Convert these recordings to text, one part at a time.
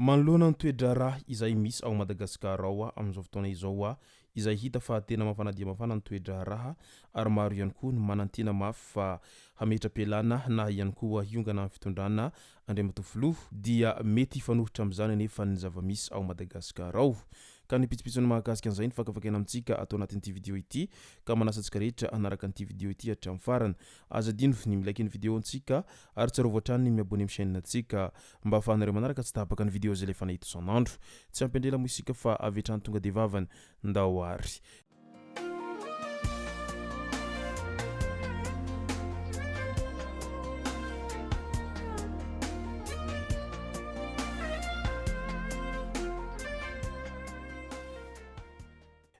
Manoloana ny toe-draharaha izay misy ao Madagasikara ao amin'izao fotoana izao izay hita fa tena mafana dia mafana ny toe-draharaha ary maro ihany koa ny manantena mafy fa hametra-pialana na ihany koa hiongana amin'ny fitondrana Andriamatoa Filoha dia mety hifanohitra amin'izany anefa ny zava-misy ao Madagasikara ao. Ka ny pitsopitsony mahakasika an'izay no fakafakaina amintsika ato anatin'ity video ity ka manasa antsika rehetra hanaraka an'ity video ity hatramin'ny farany. Aza adino ny mi-like ny video antsika ary tsarovy hatrany ny mi-abonner amin'ny chaîne antsika mba ahafahanareo manaraka tsy tapaka ny video izay alefana eto isan'andro. Tsy ampy andrela moa isika fa avy hatrany tonga dia vavany. Ndao ary.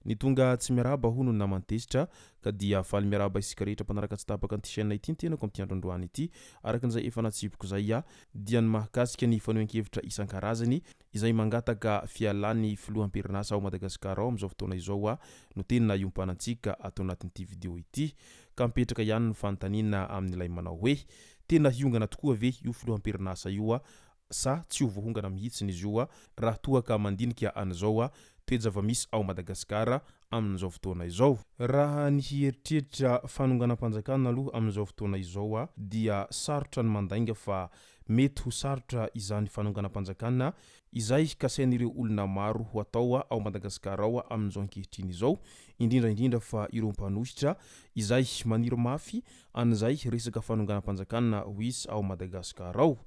Ny tonga tsy miarahaba hono ny naman'i Tezitra ka dia faly miarahaba isika rehetra mpanaraka tsy tapaka an'ity chaîne ity ny tenako amin'ity andro androany ity. Araka an'izay efa natsipiko izay aho dia ny mahakasika ny fanehoan-kevitra isan-karazany izay mangataka fialan'ny filoha am-perinasa ao Madagasikara ao amin'izao fotoana izao no tena iompanantsika ato anatin'ity video ity. Ka mipetraka ihany ny fanontaniana amin'ilay manao hoe, tena hiongana tokoa ve io filoha am-perinasa io sa tsy ho voahongana mihitsiny izy io raha toa ka mandinika an'izao toe-java-misy ao Madagasikara amin'izao fotoana izao? Raha ny hieritreritra fanonganam-panjakana aloha amin'izao fotoana izao dia sarotra ny mandainga fa Mety ho sarotra izany fanonganam-panjakana izay kasain'ireo olona maro ho atao ao Madagasikara ao amin'izao ankehitriny izao, indrindra indrindra fa ireo mpanohitra izay maniry mafy an'izay resaka fanonganam-panjakana ho hisy ao Madagasikara ao.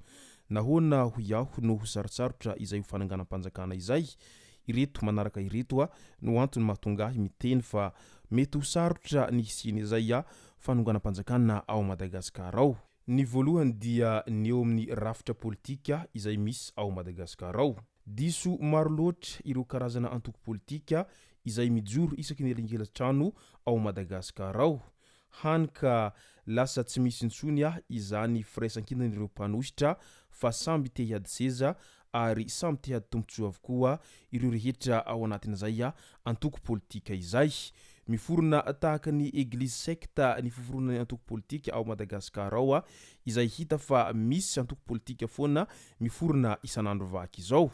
Nahoana hoy aho no ho sarotsarotra izay ho fananganam-panjakana izay? Ireto manaraka ireto no antony mahatonga ahy miteny fa mety ho sarotra ny hisian'izay fanonganam-panjakana ao Madagasikara ao. Ny voalohany dia ny eo amin'ny rafitra politika izay misy ao Madagasikara ao. Diso maro loatra ireo karazana antoko politika izay mijoro isaky ny elankelan-trano ao Madagasikara ao. Hany ka lasa tsy misy intsony izany firaisankinan'ireo mpanohitra fa samby te hiady seza ary samy te hiady tombontsoa avokoa ireo rehetra ao anatin'izay antoko politika izay. Miforona tahaka ny eglizy sekta ny fiforonan'ny antoko politika ao Madagasikara ao izay hita fa misy antoko politika foana miforona isan'andro vaky izao.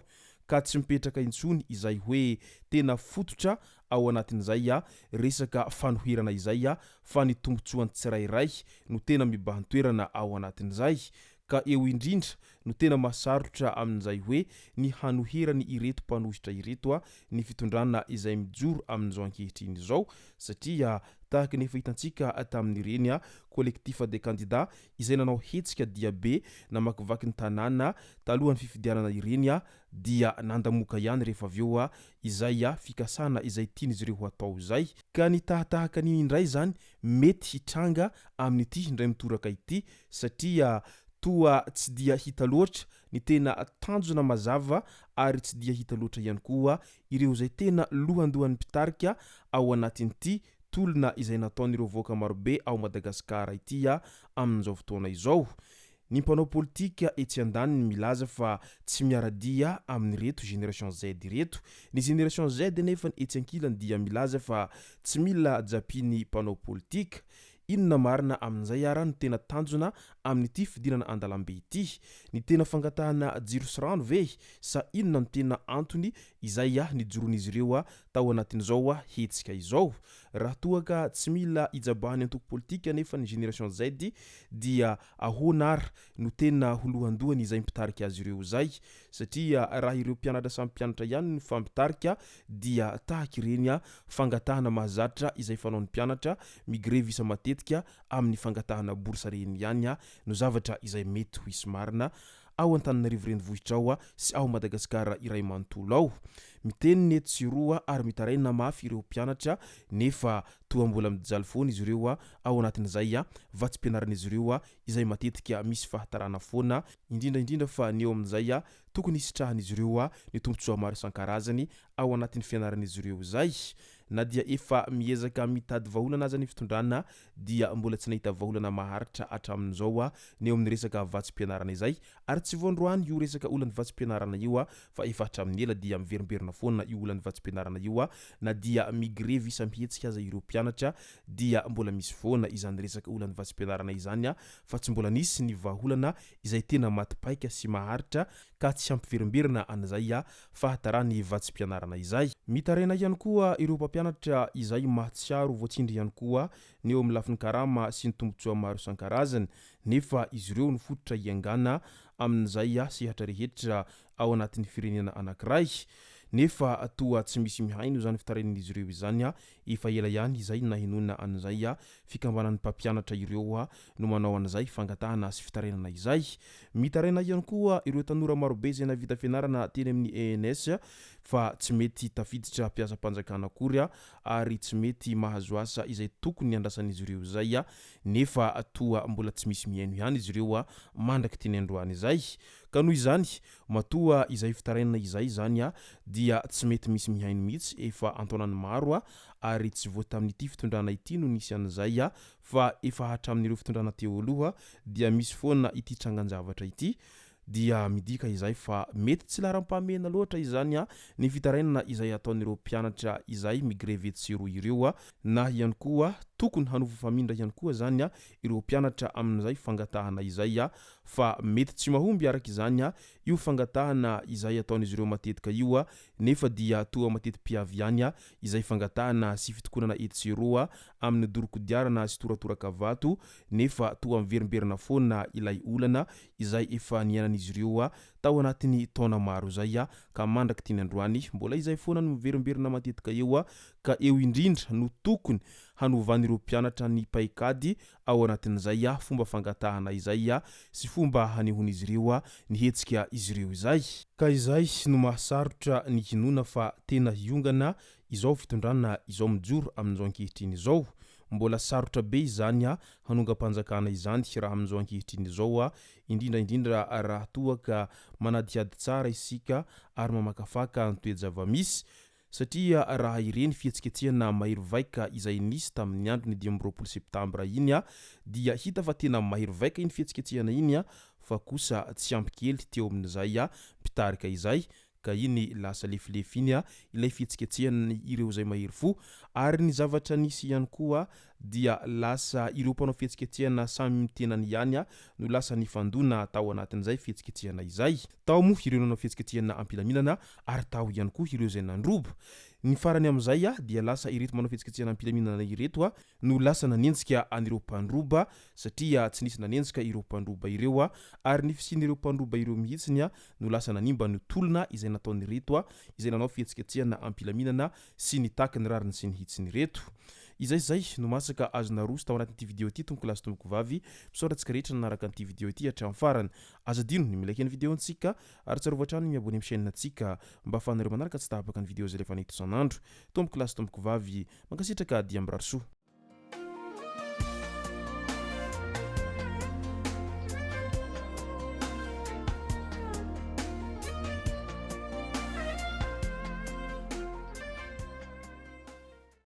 Ka tsy mipetraka intsony izay hoe tena fototra ao anatin'izay resaka fanoherana izay fa ny tombontsoan'ny tsirairay no tena mibahan-toerana ao anatin'izay. Ka eo indrindra no tena mahasarotra amin'izay hoe ny hanoherany ireto mpanohitra ireto ny fitondrana izay mijoro amin'izao ankehitriny izao satria tahaka ny efa hitantsika tamin'ireny collectif des candidats izay nanao hetsika diabe namakivaky ny tanàna talohan'ny fifidianana ireny dia nandamoka ihany rehefa avy eo izay fikasana izay tian'izy ireo ho atao izay. Ka ny tahatahaka an'iny indray izany mety hitranga amin'ity indray mitoraka ity satria toa tsy dia hita loatra ny tena tanjona mazava ary tsy dia hita loatra ihany koa ireo izay tena lohandohan'ny mpitarika ao anatin'ity tolona izay nataon'ireo vahoaka marobe ao Madagasikara ity amin'izao fotoana izao. Ny mpanao politika etsy andaniny milaza fa tsy miara-dia amin'ireto Génération Z ireto. Ny Génération Z anefa etsy ankilany dia milaza fa tsy mila japian'ny mpanao politika. Inona marina amin'izay ara no tena tanjona amin'ity fidinana an-dalambe ity? Ny tena fangatahana jiro sy rano ve sa inona no tena antony izay nijoroan'izy ireo tao anatin'izao hetsika izao? Raha toa ka tsy mila ijabahan'ny antoko politika anefa ny Génération Z dia ahoana ary no tena ho lohandohany izay mpitarika azy ireo izay? Satria raha ireo mpianatra samy mpianatra ihany no mifampitarika dia tahaka ireny fangatahana mahazatra izay fanaon'ny mpianatra migrevy isa-matetika amin'ny fangatahana bourse ireny ihany no zavatra izay mety ho hisy marina ao Antananarivo renivohitra ao sy ao Madagasikara iray manontolo ao. Miteny ny etsy sy eroa ary mitaraina mafy ireo mpianatra nefa toa mbola mijaly foana izy ireo ao anatin'izay vatsim-pianaran'izy ireo izay matetika misy fahatarana foana, indrindra indrindra fa ny eo amin'izay tokony hisitrahan'izy ireo ny tombontsoa maro isan-karazany ao anatin'ny fianaran'izy ireo izay. Na dia efa miezaka mitady vahaolana aza ny fitondrana dia mbola tsy nahita vahaolana maharitra hatramin'izao ny eo amin'ny resaka vatsim-pianarana izay ary tsy vao androany io resaka olan'ny vatsim-pianarana io fa efa hatramin'ny ela dia miverimberina foana io olan'ny vatsim-pianarana io na dia migrevy isa-mihetsika aza ireo mpianatra dia mbola misy foana izany resaka olan'ny vatsim-pianarana izany fa tsy mbola nisy ny vahaolana izay tena maty paika sy maharitra. ka tsy hampiverimberina an'izay fahataran'ny vatsim-pianarana izay. Mitaraina ihany koa ireo mpampianatra izay mahatsiaro voatsindry ihany koa ny eo amin'ny lafiny karama sy ny tombontsoa maro isan-karazany nefa izy ireo no fototra iangana amin'izay sehatra rehetra ao anatin'ny firenena anankiray. Nefa toa tsy misy mihaino izany fitarainan'izy ireo izany, efa ela ihany izay nahenoana an'izay fikambanan'ny mpampianatra ireo no manao an'izay fangatahana sy fitarainana izay. Mitaraina ihany koa ireo tanora marobe izay nahavita fianarana teny amin'ny ENS fa tsy mety tafiditra mpiasam-panjakana akory ary tsy mety mahazo asa izay tokony andrasan'izy ireo izay nefa toa mbola tsy misy mihaino ihany izy ireo mandraky teny androany izay. Ka noho izany, matoa izay fitarainana izay izany dia tsy mety misy mihaino mihitsy efa an-taonany maro ary tsy vao tamin'ity fitondrana ity no nisy an'izay fa efa hatramin'ireo fitondrana teo aloha dia misy foana ity trangan-javatra ity dia midika izay fa mety tsy laharam-pahamehana loatra izany ny fitarainana izay ataon'ireo mpianatra izay migrevy etsy sy eroa ireo na ihany koa tokony hanova famindra ihany koa izany ireo mpianatra amin'izay fangatahana izay fa mety tsy mahomby araka izany io fangatahana izay ataon'izy ireo matetika io nefa dia toa mateti-piavy ihany izay fangatahana sy fitokonana etsy sy eroa amin'ny doro kodiarana sy toratoraka vato nefa toa miverimberina foana ilay olana izay efa niainan'izy ireo tao anatin'ny taona maro izay ka mandrak'ity ny androany mbola izay foana no miverimberina matetika eo ka eo indrindra no tokony hanovan'ireo mpianatra ny paikady ao anatin'izay fomba fangatahana izay sy fomba hanehoan'izy ireo ny hetsika izy ireo izay. Ka izay no mahasarotra ny hinoana fa tena hiongana izao fitondrana izao mijoro amin'izao ankehitriny izao. Mbola sarotra be izany hanongam-panjakana izany raha amin'izao ankehitriny izao, indrindra indrindra raha toa ka manadihady tsara isika ary mamakafaka ny toe-java-misy. Satria raha ireny fihetsiketsehana mahery vaika izay nisy tamin'ny andron'ny 25 septambra iny dia hita fa tena mahery vaika iny fihetsiketsehana iny fa kosa tsy ampy kely teo amin'izay mpitarika izay ka iny lasa lefilefy iny ilay fihetsiketsehana ireo izay mahery fo ary ny zavatra nisy ihany koa dia lasa ireo mpanao fihetsiketsehana samy tenany ihany no lasa nifandona tao anatin'izay fihetsiketsehana izay. Tao moa ireo nanao fihetsiketsehana am-pilaminana ary tao ihany koa ireo izay nandroba. Ny farany amin'izay dia lasa ireto manao fihetsiketsehana am-pilaminana ireto no lasa nanenjika an'ireo mpandroba satria tsy nisy nanenjika ireo mpandroba ireo ary ny fisian'ireo mpandroba ireo mihitsy no lasa nanimba ny tolona izay nataon'ireto izay nanao fihetsiketsehana am-pilaminana sy nitaky ny rariny sy ny hitsiny ireto. Izay izay no masaka azo naroso tao anatin'ity video ity tompoko lahy sy tompoko vavy. Misaotra antsika rehetra nanaraka an'ity video ity hatramin'ny farany. Aza adino ny mi-like ny video-ntsika ary tsarovy hatrany ny mi-abonner amin'ny chaîne-ntsika mba ahafahanareo manaraka tsy tapaka ny video izay alefanay eto isan'andro. Tompoko lahy sy tompoko vavy, mankasitraka dia mirary soa.